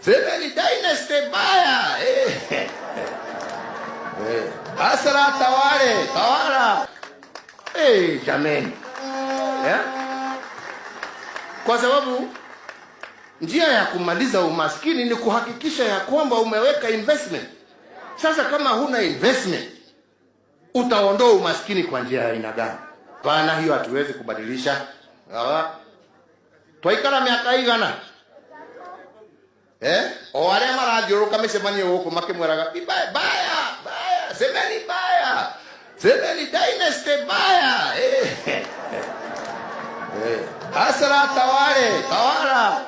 Semeni dynasty baya. Eh. Eh. Hustler tawale, tawala. Eh, jameni. Yeah? Kwa sababu njia ya kumaliza umaskini ni kuhakikisha ya kwamba umeweka investment. Sasa kama huna investment, utaondoa umaskini kwa njia ya aina gani? Pana, hiyo hatuwezi kubadilisha. Twaikara miaka igana, eh, o aria marathiũrũrũka mĩcemanio gũkũ makĩmwĩraga baya baya, semeni baya, semeni dynasty baya. Eh. Eh. Hustler tawale, tawala.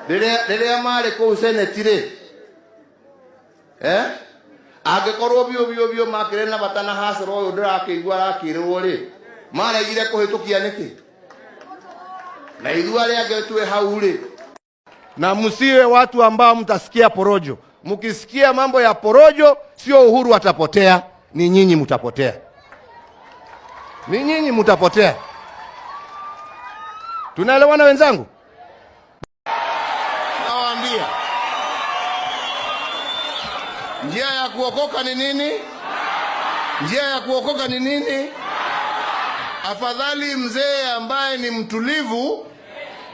Rĩrĩa marĩ kũu seneti rĩ, eh, angĩkorwo biũ biũ biũ makĩrĩ na bata na hustler ũyũ ndĩrakĩigua arakĩrwo rĩ, maregire kũhĩtũkia nĩkĩ? Na ithuĩ arĩa angĩ twĩ hau rĩ, na msiwe watu ambao mtasikia porojo. Mkisikia mambo ya porojo, sio Uhuru atapotea, ni nyinyi mtapotea, ni nyinyi mtapotea. Tunaelewana wenzangu? Nawaambia njia ya kuokoka ni nini? Njia ya kuokoka ni nini? Afadhali mzee ambaye ni mtulivu,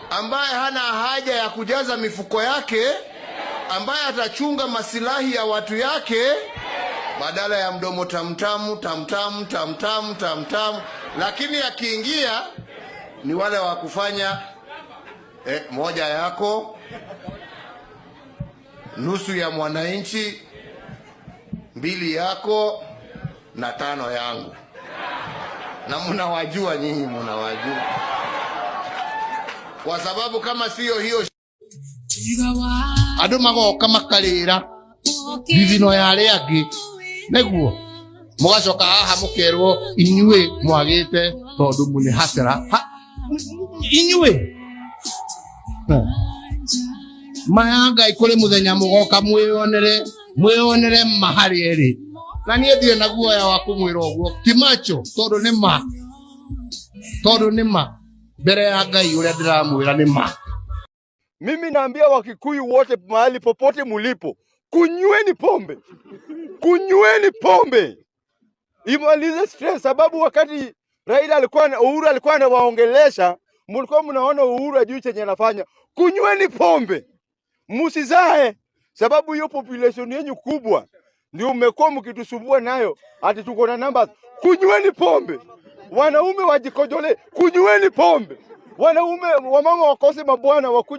ambaye hana haja ya kujaza mifuko yake, ambaye atachunga masilahi ya watu yake, badala ya mdomo tamtamu tamtamu tamtamu tamtamu, lakini akiingia ni wale wa kufanya moja yako, nusu ya mwananchi, mbili yako na tano yangu. Na mnawajua nyinyi, mnawajua. Kwa sababu kama sio hiyo andu magoka makarira thithino ya aria angi niguo mugacoka haha mukerwo inyuĩ mwagĩte tondu mũnĩ hustler. Inyuĩ maya Ngai kũrĩ mũthenya mũgoka mwĩonere mwĩonere ma harĩ erĩ, na niĩ ndirĩ na guoya wa kũmwĩra ũguo ti macho, tondu nĩ ma, tondu nĩ ma mbere ya Ngai ũrĩa ndĩramwĩra nĩ ma. Mimi naambia Wakikuyu wote mahali popote mulipo, kunyweni pombe, kunyweni pombe imalize stress, sababu wakati Raila alikuwa na Uhuru alikuwa anawaongelesha, mlikuwa mnaona Uhuru ajui chenye anafanya. Kunyweni pombe, msizae, sababu hiyo population yenyu kubwa ndio mmekuwa mkitusumbua nayo, ati tuko na numbers. Kunyweni pombe, wanaume wajikojole, kunyweni pombe, wanaume wamama wakose mabwana wakuje